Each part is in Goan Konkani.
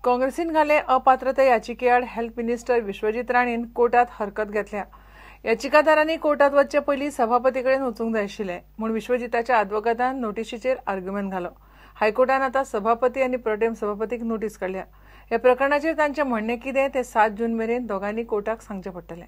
काँग्रेसीन घाले अपात्रता याचिकेआड हेल्थ मिनिस्टर विश्वजीत राणेन कोर्टात हरकत घेतल्या. याचिकादारांनी कोर्टात वचचे पयलीं सभापती कडेन वचूंक जाय आशिल्लें म्हूण विश्वजिताच्या आदवोगादान नोटिशीचेर आर्ग्युमेंट घालो. हायकोर्टान आतां सभापती आनी प्रोटेम सभापतीक नोटीस काडल्या. ह्या प्रकरणाचेर तांचें म्हणणें कितें तें 7 जून मेरेन दोगांनी कोर्टाक सांगचें पडटलें.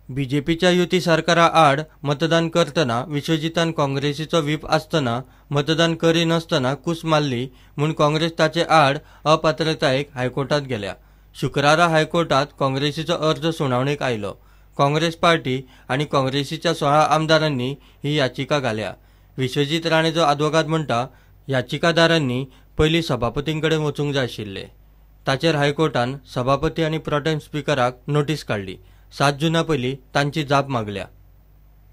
बीजेपीच्या युती सरकारा आड मतदान करतना विश्वजितान काँग्रेसीचो व्हीप आसतना मतदान करिनासतना कूस मारली म्हूण काँग्रेस ताचे आड अपात्रतायेक हायकोर्टात गेल्या. शुक्रारा हायकोर्टात काँग्रेसीचो अर्ज सुनावणेक आयलो. काँग्रेस पार्टी आनी काँग्रेसीच्या 16 आमदारांनी ही याचिका घाल्या. विश्वजीत राणेचो आदवोगाद म्हणटा, याचिकादारांनी पयलीं सभापतीं कडेन वचूंक जाय आशिल्लें. ताचेर हायकोर्टान सभापती आनी प्रोटेम स्पिकराक नोटीस काडली. 7 जुना पयलीं तांची जाप मागल्या.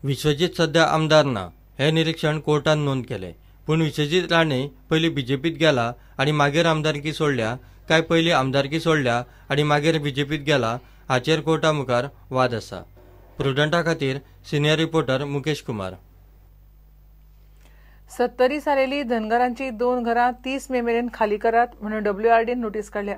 विश्वजीत सध्या आमदार ना हें निरीक्षण कोर्टान नोंद केलें. पूण विश्वजीत राणे पयलीं बीजेपीत गेला आनी मागीर आमदारकी सोडल्या काय पयलीं आमदारकी सोडल्या आनी मागीर बीजेपीत गेला हाचेर कोर्टा मुखार वाद आसा. प्रुडंटा खातीर सिनियर रिपोर्टर मुकेश कुमार. सत्तरी सालेली धनगरांची 2 घरां 30 मे मेरेन खाली करात म्हणून डब्ल्यूआरडीन नोटीस काडल्या.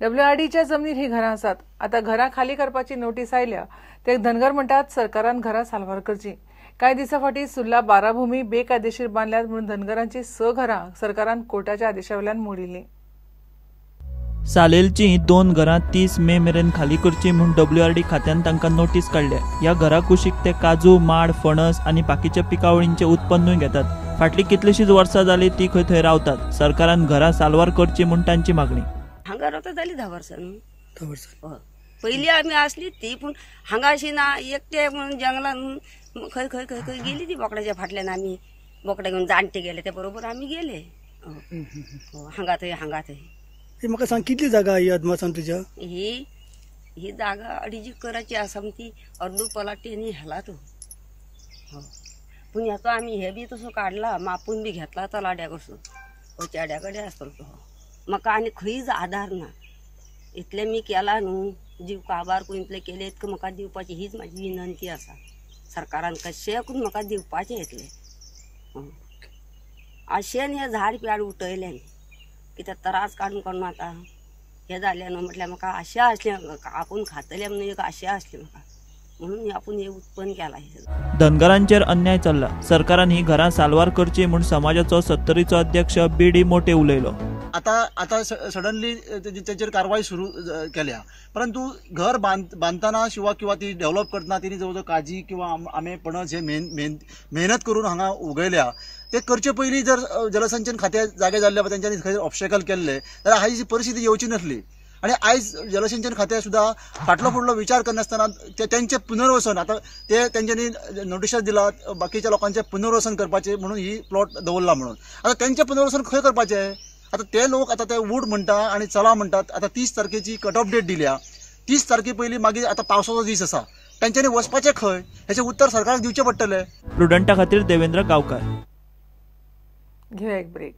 डब्ल्यूआरडीच्या जमनीर ही घरां आसात. आतां घरां खाली करपाची नोटीस आयल्या ते धनगर म्हणटात सरकारान घरां साल्वार करची. कांय दिसां फाटीं सुर्ला बाराभूमी बेकायदेशीर बांदल्यात म्हणून धनगरांची 6 घरां सरकारान कोर्टाच्या आदेशा वयल्यान मोडिल्लीं. सालेलची 2 घरां 30 मे मेरेन खाली करची म्हूण डब्ल्यूआरडी खात्यान तांकां नोटीस काडल्या. ह्या घरा कुशीक ते काजू, माड, फणस आनी बाकीच्या पिकावळींचें उत्पन्नूय घेतात. फाटलीं कितलींशींच वर्सां जालीं ती खंय थंय रावतात. सरकारान घरां साल्वार करची म्हूण तांची मागणी. हांगा रावता जाली 10 वर्सां न्हू. 10 वर्सां पयलीं आमी आसली ती, पूण हांगा अशी ना एकटे म्हणून जंगलान खंय खंय खंय खंय गेली ती बोकड्याच्या फाटल्यान. आमी बोकडे घेवन जाणटे गेले ते बरोबर आमी गेले हांगा थंय हांगा थंय. म्हाका सांग कितली जागा ही अदमासान तुज्या? ही ही जागा 2.5 एकराची आसा, ती अर्दो पलाटी आनी हेला तो. पूण हेचो आमी हे बी तसो काडला, मापून बी घेतला तलाड्या कडसून, चेड्या कडेन आसतलो तो. म्हाका आनी खंयच आदार ना. इतलें मी केला न्हू, जीव काबार करून इतलें केलें, इतकें म्हाका दिवपाची हीच म्हाजी विनंती आसा सरकारान, कशें करून म्हाका दिवपाचें इतलें. अशें हें झाड प्याड उठयलें कित्याक त्रास काडून काडून आतां हें जालें न्हू. म्हटल्यार म्हाका आशा आसली आपूण खातलें म्हणून एक आशा आसली म्हाका, म्हणून आपूण हें उत्पन्न केलां. धनगरांचेर अन्याय चल्ला. सरकारान ही घरां साल्वार करची म्हूण समाजाचो सत्तरीचो अध्यक्ष बी डी मोटे उलयलो. आता आता सडनली तेचेर कारवाय सुरू केल्या, परंतु घर बांदतना शिवा किंवा ती डेव्हलप करतना तिने जवळ जवळ काजी किंवा आमे पणस हे मेहनत करून हांगा उगयल्या. ते करचे पयलीं जर जलसंचन खातें जागे जाल्ले तेंच्यांनी खंय ऑब्स्टेकल केल्ले जाल्यार हाजी जी परिस्थिती येवची नासली. आनी आयज जलसिंचन खातें सुद्दां फाटलो फुडलो विचार करनासतना तेंचें पुनर्वसन आतां ते तेंच्यांनी नोटिसां दिला बाकीच्या लोकांचें पुनर्वसन करपाचें म्हणून ही प्लॉट दवरला म्हणून. आतां तेंचें पुनर्वसन खंय करपाचें? आतां ते लोक आतां ते वूड म्हणटा आनी चला म्हणटात. आतां 30 तारखेची कट ऑफ डेट दिल्या. 30 तारखे पयलीं मागीर आतां पावसाचो दीस आसा, तेंच्यांनी वचपाचें खंय हेचें उत्तर सरकाराक दिवचें पडटलें. प्रुडंटा खातीर देवेंद्र गांवकार. घेवया एक ब्रेक.